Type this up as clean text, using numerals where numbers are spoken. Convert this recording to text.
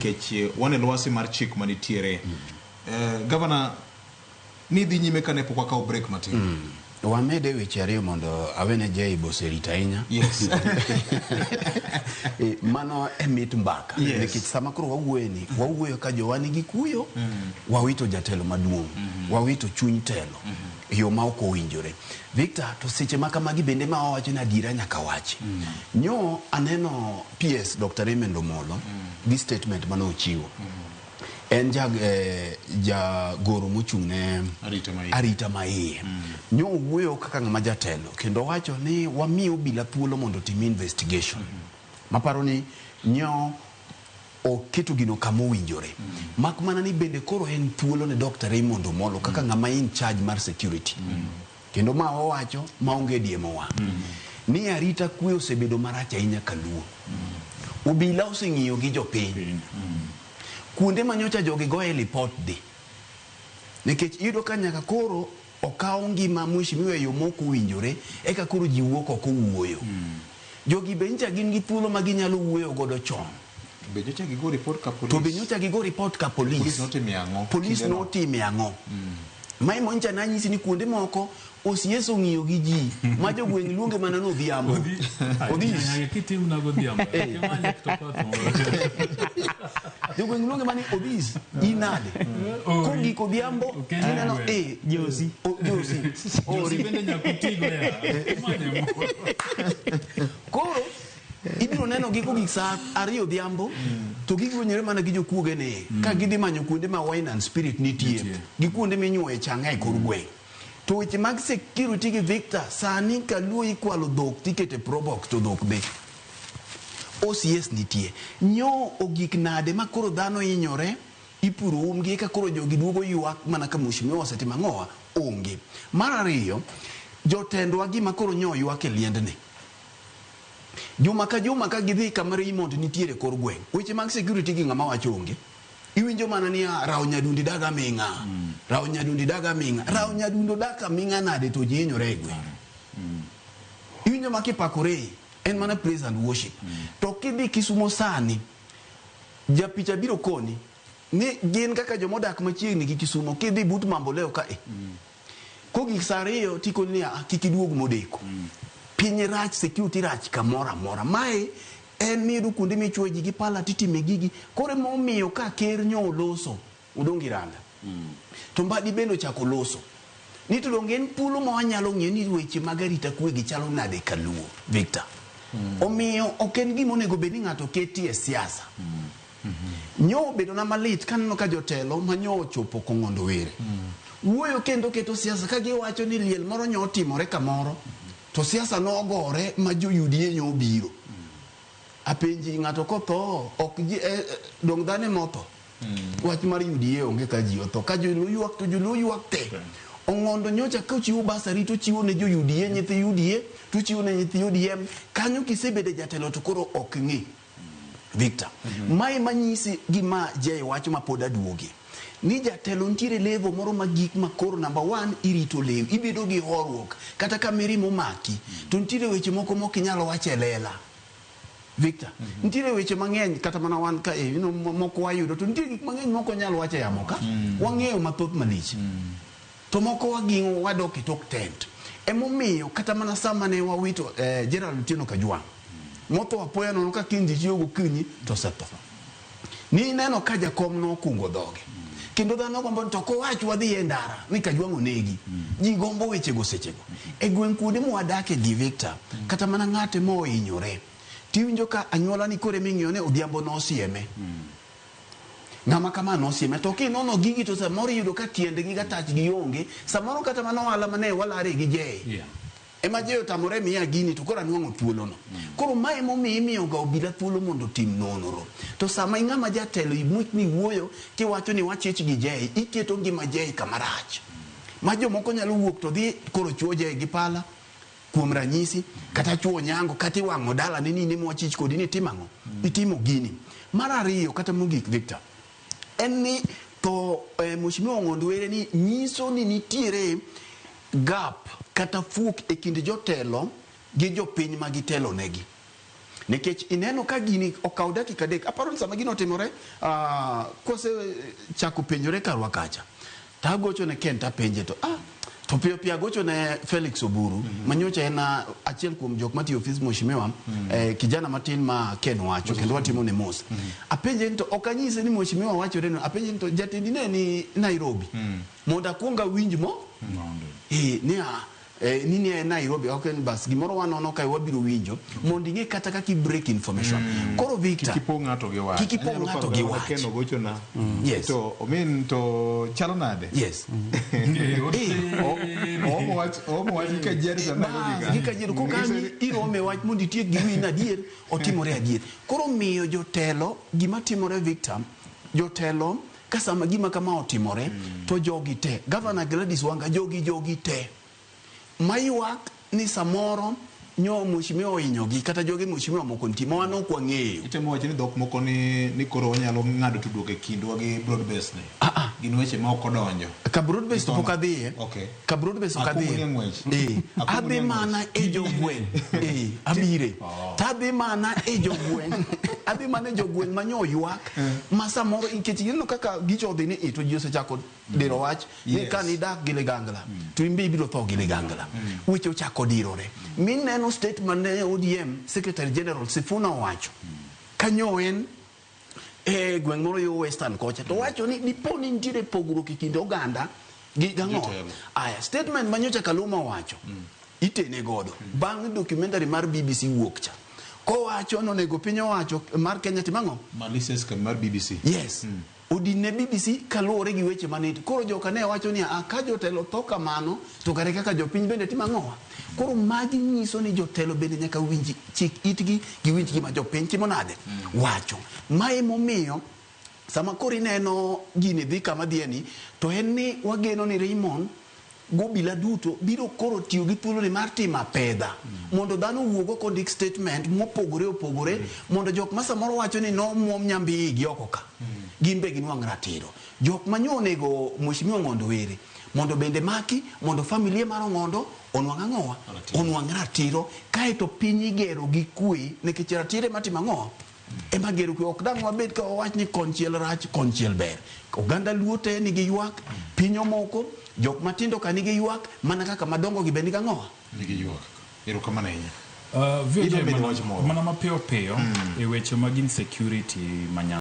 Nikech wan e lwasi mar chik manitiere. Gavana, nidhi nyime kane pok wakawo break matin. Wamede weche ariyo mondo awene Jay boserit ahinya. Yes. Eh, mano e mit mbaka. Yes. Nikech sama koro wawuoye ni, wawuoyo ka jowa nigi kuyo, wawito jatelo maduong', wawito chuny telo e yo ma ok owinjore. Victor, to seche ma kamagi bende ma wawacho ni adiera nyaka wachi. Nyo aneno PS Dr. Raymond Omolo gi statement mane ochiwo. En ja, eh, jagoro mochung' ne Arita ma iye. arita ma iye. Nyo owuoyo kaka ng'ama jatelo kendo owacho ni wamiyo obila thuolo mondo otim investigation. Maparo ni nyo oketo gino kama owinjore. Mak mana ni bende koro en thuolo ne Dr. Raymond Omolo kaka ng'ama in charge mar security. Kendo ma owacho maonge diemo wang'. Ni arita kwe osebedo marach ahinya kaluo. Obila oseng'iyo gi jopiny. Kuonde ma nyocha jogi goye lipot dhi. Nikech iyudo ka nyaka koro okaw ngima mheshimiwa e yo mok owinjore eka koro ji wuok oko wuoyo. Jogi be nyicha gin gi thuolo ma ginyalo wuoyo godo chon. To be nyocha gigo report ka To be police. nyocha gigo report ka Police police. notime ang'o? Police Kindeno? notime ang'o? Mae moncha nanyisi ni kuonde moko OCS ong'iyo gi ji ma jogweng' luonge mana ni Odhiambo. Odhis. Nyaka kitimna godhiambo. Kimanye to koth moro. Jogweng' luonge mana ni Odhis. In nade? Kogik Odhiambo Okenyo tineno gweng'. eh Josi. Josi. Josi Ori. bende nyaka utigo ya. Imanye moro. Koro ibiro neno gi kogik saa 2 odhiambo to gigwenyore mana gi jokuoge ni ka gidhi manyo kuonde ma wine and spirit nitie Nitie. gi kuonde minyuoye chang'a e kor gweng'. To weche mag security gi Victor sani kaluo ikwalo dhok tikete probox to dhok dhi. OCS nitie. Nyo ogik nade ma koro dhano hinyore ipuro umgi eka koro jogi duogo ywak mana ka mheshimiwa osetimo ang'owa onge. Mar ariyo, jotendwa gima koro nyo ywak e liendni. Juma ka juma ka gidhi kama Raymond nitiere kor gweng'. Weche mag security gi ng'ama wacho onge. Iwinjo mana ni ah, Rawo Nyadundi dag aming'a. Rawo Nyadundi dag aming'a. Rawo Nyadundi odak aming'a nade to ji hinyore e gweng'. Iwinjo ma kipakore en mana praise and worship. To kidhi Kisumo sani, japicha biro koni ni gin kaka jomodak machiegni gi Kisumo kidhi but Mamboleo ka e. Kogik saa 2 tikoni ni ah, kik iduog modeko. Piny rach, security rach kamoro amora. Mae en miyudo kuonde michuoye ji gi pala titime gigi. Koro emomiyo ka ker nyo oloso, Odongo Iranda. To Mbadi bende ochako loso. Ni to donge en thuolo ma wanyalo ng'iyo ni weche mag arita kwe gi chalo nade kaluo, Victor. Omiyo ok en gima onego bed ni ng'ato ketie siasa. Nyo obedona malit kaneno ka jotelo ma nyo ochopo Kong'ondo Were wuoyo kendo keto siasa ka giwacho ni liel moro nyo otimore kamoro to siasa nogore ma jo UDA nyo obiro. Apenji ng'ato kotho ok ji dong dhano ema otho. Wach mar UDA onge ka ji otho. Ka joluo ywak to joluo ywak te. Ong'ondo nyocha kochiwo basari to chiwo ne jo UDA nyithi UDA to chiwo ne nyithi ODM. Kanyo kisebedo jatelo to koro ok ng'i. Victor. Mae manyisi gima Jay wacho ma pod aduoge. Ni jatelo nitiere level moro ma gik ma koro number 1 irito lew, ibedo gi horuok kata ka mirima omaki to nitiere weche moko mok inyal wacho e lela. Victor, nitiere weche mang'eny kata mana wan ka e, you know, moko wayudo to nitie gik mang'eny mok wanyal wacho e yamo ka. Wang'eyo mathoth malich. To moko waging'o wadok e tok tent. Emomiyo kata mana sama ne wawito Gerald Otieno Kajwang' motho apoya nono ka kiny ji chiewo gokinyi to osetho. Nineno ka jakom nokungo dhoge. Kendo dhano gombo ni to kowach wadhi e ndara ni Kajwang' onegi. Ji gombo wechego sechego. E gweng' kuonde mwadake gi Victor, kata mana ng'ate mohinyore, tiwinjo ka anyuola ni koro eming'iyo ni Odhiambo nosieme. Ng'ama kama nosieme. To kinono gigi to samoro iyudo ka tiendgi kata tachgi onge. Samoro kata mana ohala mane walare gi Jay. Ema Jay otamore miya gini to koro anwang'o thuolono. Koro mae emomiyo imiyoga obila thuolo mondo otim nonro. To sama ing'ama jatelo imuch ni wuoyo kiwacho ni wachich gi Jay, iketo ngima Jay kama rach. Ma jomoko nyalo wuok to dhi koro chuo Jay gi pala kuom ranyisi, kata chuo Onyango, kata iwang'o dalane ni in ema wachich kodi ni itimo ang'o? Itimo gini. Mar ariyo kata mogik Victor, en ni tho Mheshimiwa Ong'ondo Were ni nyiso ni nitiere gap kata fuok e kind jotelo gi jopiny ma gitelo negi. Nikech ineno ka gini okawo dakika 3, aparo ni sama gino otimore, kose chako penjore karwa kacha, to agocho ne Ken tapenje to to piyo piyo agocho ne Felix Oburu, manyocha en achiel kuom jok matiyo ofis mheshimiwa, kijana matin ma Ken wacho, kendo watimo ne mos. Apenje ni to ok anyise ni mheshimiwa wachore no, apenje ni to jatendi ne ni Nairobi, mondo akuong awinj mo ni ni ne en Nairobi, ok en bas gimoro wanono kae wabiro winjo mondo ing'e kata kaka i break information. Koro Victor, kik ipo ng'ato gi wach. Kik ipo Anyalo ng'ato paro gi kaka wach. Ken ogochona. Yes. To omin to chalo nade? Yes. Oomo wach, oomo wach gi Kajiado to Nairobi ka. Gi Kajiado koro kanyo irome wach mondo itiek gi wiyi adier, otimore adier. Koro miyo jotelo gima timore Victor, jotelo ka sama gima kama otimore, to jogi te, Governor Gladys Wanga, jogi te maywak ni samoro nyo mheshimiwa ohinyogi kata joge mheshimiwa moko nitie ma wan ok wang'eyo. Itemo wacho ni dhok moko ni koro wanyalo ng'ado tudruok e kindwa gi broad base ni. Gin weche ma ok odonjo. Ka broad base to pok adhiye. Okay. Ka broad base ok Akumbo adhiye. ni e ng'wech. Akumbo Adhi ni e ng'wech. mana e jogweng'. Abire. To adhi mana e jogweng'. Adhi mana e jogweng' ma nyo ywak. Ma samoro nikech ineno kaka gicho odhi ni to ji osechako diro wach ni ka nidak gi ligangla to in be ibiro tho gi ligangla. Weche ochako dirore. Mineno statement ne ODM Secretary General Sifuna owacho. Kanyo en e gweng' moro yo Western kocha to wacho ni dipo ni nitiere pogruok e kind oganda gi gang'o. Jotelo. Aya, statement manyocha Kaluma owacho itene godo bang' documentary mar BBC wuok cha. Kowacho ni onego piny owacho mar Kenya tim ang'o? Malicious kambi mar BBC. Yes. Odin ne BBC kaluwore gi weche mane koro joka ne wacho ni ka jotelo tho kamano to kare kaka jopiny bende timo ang'owa. Koro magi nyiso ni jotelo bende nyaka winj chik itgi giwinj gima jopiny timo nade wacho. Mae momiyo sama koro ineno gini dhi kama dhiye ni to en ni wageno ni Raymond gobila duto biro koro tiyo gi thuoloni mar timo apedha mondo dhano owuog oko ondik statement mopogore opogore mondo jok ma samoro wacho ni nomuom nyambi igi oko ka gin be ginwang' ratiro. Jok ma nyo onego Mheshimiwa Ong'ondo Were mondo bende maki mondo familia mar Ong'ondo onwang' ang'owa? Onwang' ratiro kaeto piny igero gi kwe nikech ratiro ema timo ang'owa? Ema gero kwe. Ok dang' wabed ka wawach ni konchiel rach konchiel ber. Oganda Luo te nigi ywak, piny omoko, jok matindo ka nigi ywak, mana kaka madongo gi be nigi ang'owa? Nigi ywak. Erokamano ahinya. VJ, Idwa medo wach moro? mana mapiyo piyo e weche mag insecurity ma Nyanza.